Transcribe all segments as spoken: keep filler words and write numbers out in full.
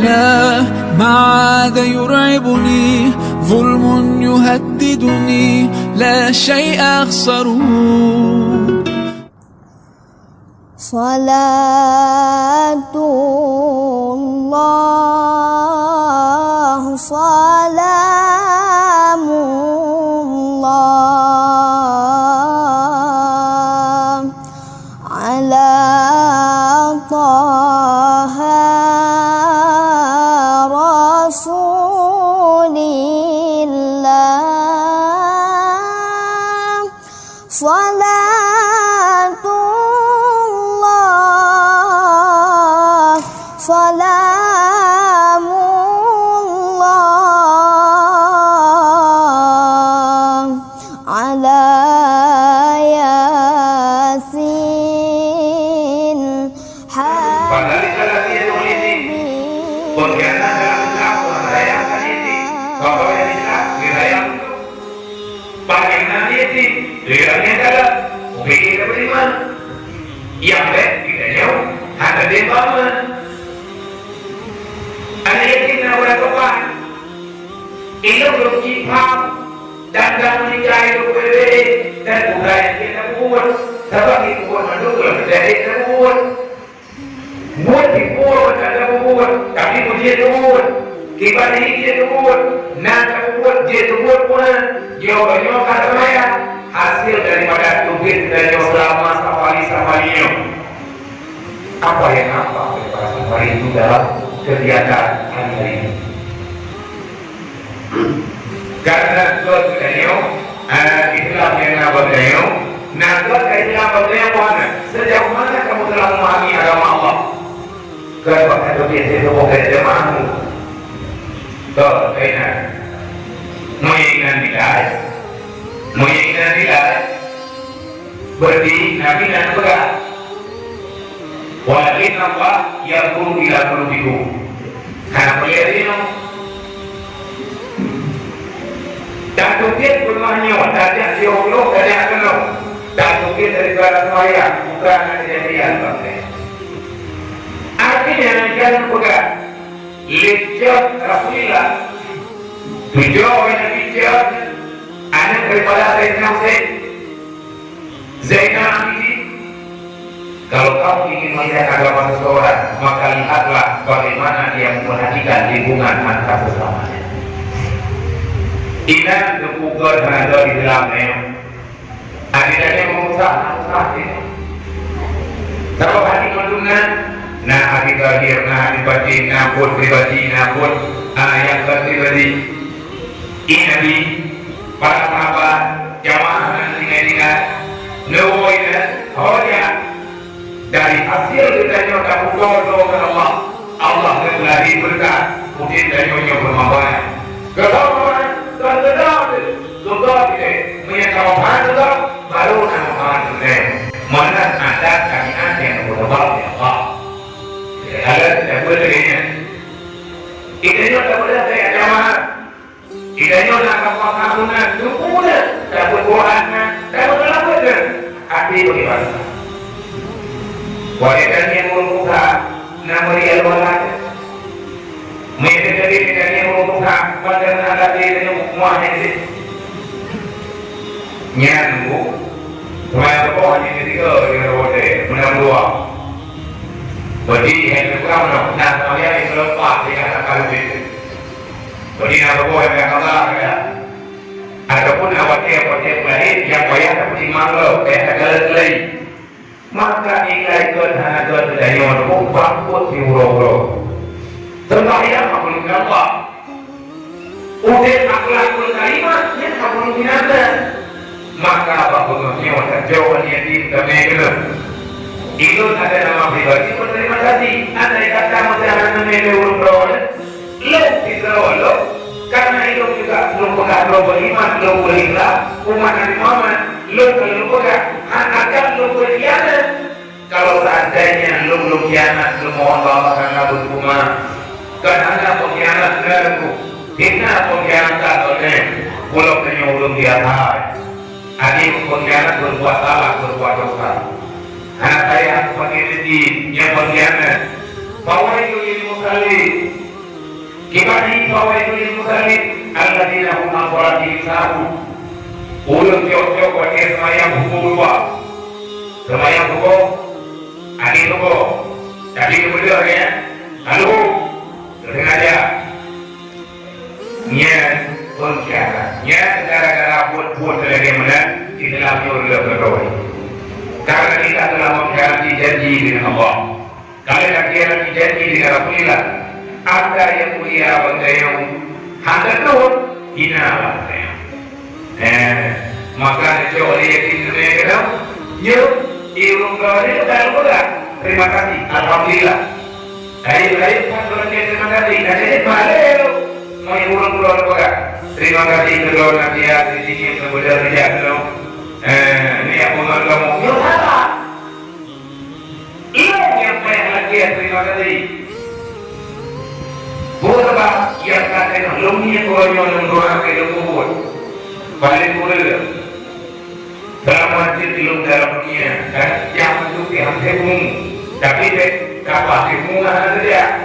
لا، ما عاد يرعبني، ظلم يهددني، لا شيء أخسره. صلاة الله، سلام الله على طه رسول الله. صلاة الله، سلام الله على ياسين Padahal dalam dia tulis ni, pengkhianat dalam Islam, orang sayang kan ini. Kalau yang Islam, dia sayang. Panyang na yatim, lé lagèe dalam, ubé geuh beurimang. Nyang bèk geutanyoe hana deuh bak meuh. Aneuk yatim na ureueng sopan. Indong lôn cit pham, dan dan meuligai lôn beu-beu, dan bukai lagèe na bubuet. Sabab di bubuet mandum lôn jadi na bubuet. Buet di buet, ada bubuet, tapi buet jeuet bubuet. Kiban jih jeuet bubuet, na ka bubuet jeuet bubuet pun. Nyoe nyoe ka seumaya. Hasil daripada tugaih geutanyoe selama safari-safari nyoe. Apa yang nampak daripada safari itu dalam kegiatan hari-hari ini? Karena geutanyoe, eh, Islam nyang na bak geutanyoe, na geutanyoe Islam bak geutanyoe, sejauh mana kamu telah memahami agama Allah? Kan bak geutanyoe biasa tuboh dari jemaah. Toh, kainan. Meunyoe inan nilai, meunyoe inan nilai, berarti Nabi na peugah, "Walakin Allah yanzuru ila qulubikum." Hana peue lé nyoe. Tapeugét beumah nyoe, tajak siuroe, tajak keunoe. Tapeugét daripada sembahyang, bukan hana kejadian bangsa. Artinya, jangan peugah, lé cok Rasulullah. Tujoh Nabi cok, aneuk daripada Sayyidina Husain. Zainal Abidin, kalau kamu ingin melihat agama seseorang, maka lihatlah bagaimana dia memperhatikan lingkungan antar sesamanya. Inan teupeu gét hana gét di dalam nyoe. Akhirnya merusak, merusak ini. Sabab hati mandum na, na hati zahir, na hati batin, na buet pribadi, na buet, ah, nyang bukan pribadi. Ié Nabi, para sahabat, jamaah nyang tinggai-tinggai, neuwoe nyan, ho jak. Dari hasil geutanyoe tapeudoa keu Allah, Allah geubri beureukat, udeb tanyoe nyoe beumawai. Keu Allah, keu Allah, keu Allah, meunyoe tameuhan Allah, baru tameuhan Allah. Meunan adat syariat nyang geupeubah lé Allah. Kalau kita buat lagèe nyan, kita nyoe tak boleh saya jamaah. Geutanyoe na kamoe ka meunan, teupeu meunan, ka beuet Quran na, ka beuet laôt na, até bagaimana? Watèe tangieng ureueng tuha, na meuri alwala. Meunyoe teubiet tangieng ureueng tuha, watèe na até tanyoe muah nyan deh. Nyan, Bu, seumaya teuboh nyan ketiga, dengan watèe, meunan dua. Berarti, yang kekurang, na seumaya yang keempat, dia katakan lebih. Jadi, na saboh nyang ka salah, ya. Ataupun awak watèe-watèe laén nyang payah tapeutimang lom, payah takalon lé. Maka nilai gét hana gét geutanyoe nyoe bak buet siuroe-uroe. Seumbahyang makhluk Allah. Udeb akhlakul karimah nyan makhluk binatang. Maka bak beungoh nyoe tajoe aneuk yatim tamè keudroe. Ulôn ada nama pribadi berterima kasih. Andai kata meusajan hana mè lé ureueng droe, lôn sidroe lôn, karena ulôn juga lôn peugah droe beriman, lôn berikhlas, umat Nabi Muhammad, lôn ka lôn peugah, hana akan lôn berkhianat. Kalau seandainya lôn, lôn khianat, lôn mohon bak Allah Taala beuteupeu maaf. Kan hana pengkhianat, kan, Teungku? Hana pengkhianat, kan, Teungku? Ulôn tanyoe ulôn biasa. Adak pengkhianat berbuat salah, berbuat dosa. Hana sayang pakai rezeki, nyang pengkhianat. Fawailul lil musallin. Kiban di fawaidul musallin alladzina hum an shalatihim sahun. Ureuëng cok-cok watée seumayang huköm dua. Seumayang huköm, adé huköm. Tapi keumudian ya, lalu sengaja. Nyan pengkhianat. Nyan gara-gara buet-buet lagée meunan, Islam nyoe reuloh keudroe. Karena kita telah mengkhianati janji dengan Allah. Kalau kita khianati janji dengan Rasulullah, anda yang mulia bangsa yang hana tuh hina bangsa yang. Eh, maka cok lé yakin keunoe keudroe. Nyoe, i ureuëng droe nyoe ka lôn peugah, terima kasih, alhamdulillah. Ayo, ayo, kan ureuëng dia terima kasih. Kan jadi balik lu. Mau ureuëng droe lôn peugah, terima kasih keu droe nasihat di sini yang bekerja dulu. Eh, ini yang pengaruh kamu. Nyoe salah. Ilôn nyang payah lagée terima kasih. Peue sabab nyang ka teunoh lôn ngieng uroe nyoe lôn doa keu lôn peubuet. Paléng kureueng, seulama jeuet lôn dalam dunia, dan nyang meututi hase pungu. Tapi bèk kapa hase pungu hana keujak.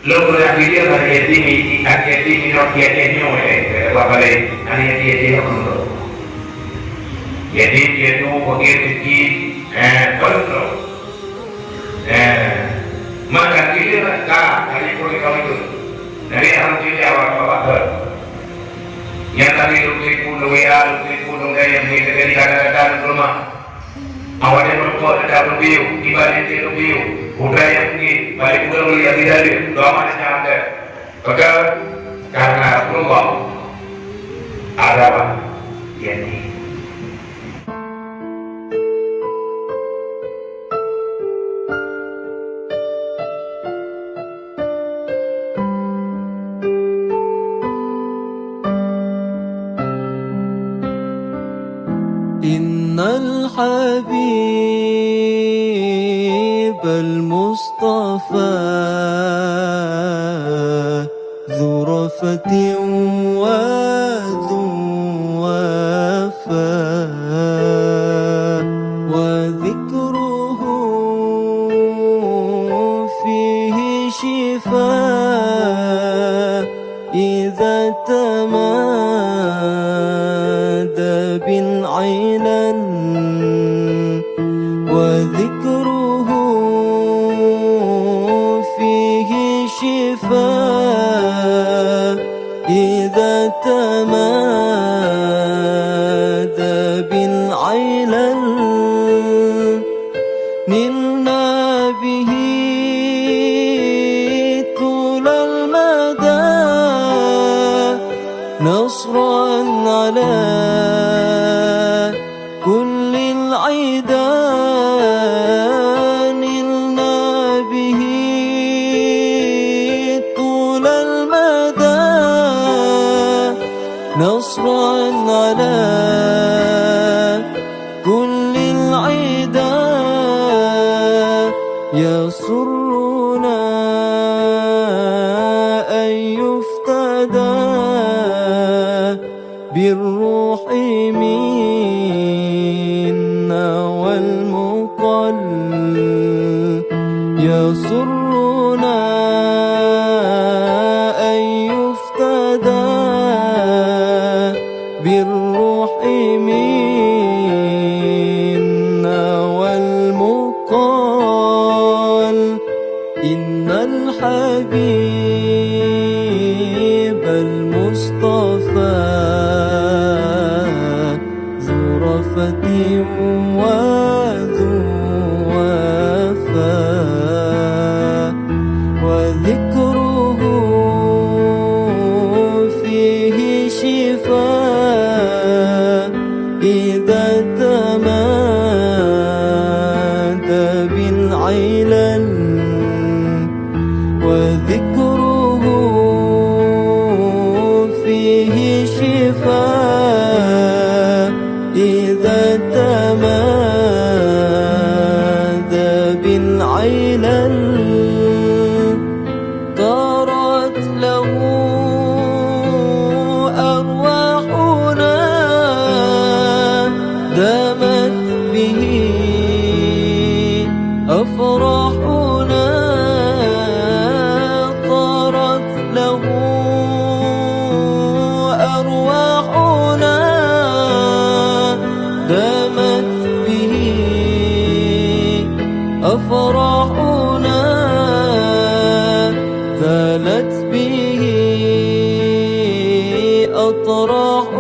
Lôn peureulèe aneuk yatim, aneuk yatim inong, aneuk yatim nyoe, eh, bak balè, aneuk yatim, yatim nyoe keudroe. Yatim, yatim, fakir miskin, eh, keudroe. Eh, maka kira ka, ka liput lé kamoe tu. Nabi alhamdulillah, awak bapak tu. Nyang tadi lôn telepon, lôn W A, lôn telepon, lôn gaya, mungkin terjadi kadang-kadang lôn lemah. Awak nyan meureumpok teutab rubiyuh, iban nyan cit rubiyuh. Udai nyang mungkin, balik peugah ulèe Abi Dhalil, doa mak nyan nyang ada. Peugah, karena Rasulullah adalah yatim. إن الحبيب المصطفى ذو رأفة وذو وفاء، وذكره فيه شفاء إذا تمادى بالعلل، وذكره فيه شفاء إذا تمادى بالعلل. نلنا به طول المدى نصرا على كل العدا. نلنا به طول المدى نصرا على كل العدا. يسرنا أن يفتدى بالروح منا والمقل. يسرنا أن يفتدى بالروح منا والمقل. إن الحبيب المصطفى ذو رأفة وذو وفاء، وذكره فيه شفاء إذا تمادى بالعلل، وذكره فيه شفاء إذا تمادى أفراحنا زالت به أطراحنا.